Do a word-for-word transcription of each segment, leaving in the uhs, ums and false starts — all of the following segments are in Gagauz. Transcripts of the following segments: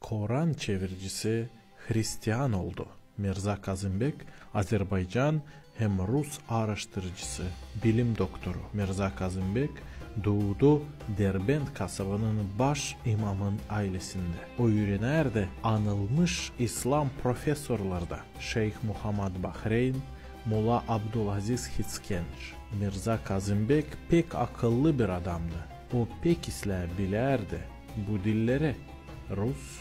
Koran çeviricisi hristian oldu. Mirza Kazımbek azerbaycan hem rus aaraştırıcısı, bilim doktoru. Mirza Kazımbek duudu Derbent kasabanın baş imamın aylesindä. O üürenärdi anılmış islam profesorlarda, Şeyh Muhammad Bahreyn, Mulla Abdulaziz Hitskenç. Mirza Kazımbek pek akıllı bir adamdı. O pek islää bilärdi bu dilleri: rus,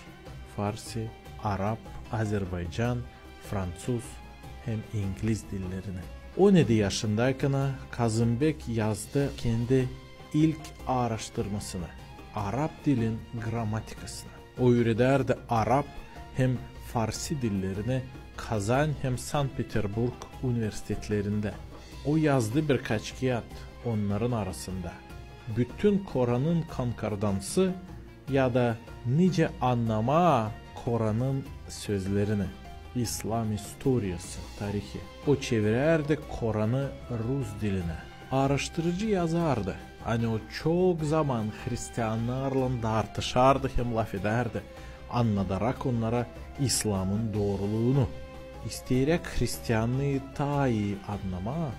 farsi, arap, azerbaycan, fransuz hem ingliz dillerini. On edi yaşındaykana Kazımbek yazdı kendi ilk aaraştırmasını, arap dilin grammatikasını. O üüredärdi arap hem farsi dillerini Kazan hem Sankt-Peterburg universitetlerindä. O yazdı birkaç kiyat, onnarın arasında bütün Koranın konkordansı ya da nicä annamaa Koranın sözlerini, İslam istoriyası, tarihi. O çevirärdi Koranı rus dilinä. Aaraştırıcı yazardı, ani o çok zaman hristiannarlan dartışardı hem lafedärdi, annadarak onnara İslamın dooruluunu. İsteyeräk hristiannıı taa ii annamaa,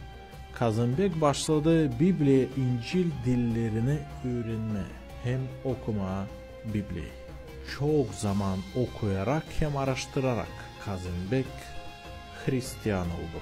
Kazımbek başladı Bibliya, İncil dillerini üürenmää hem okumaa Bibliyayı. Çok zaman okuyarak hem aaraştırarak Kazımbek hristian oldu.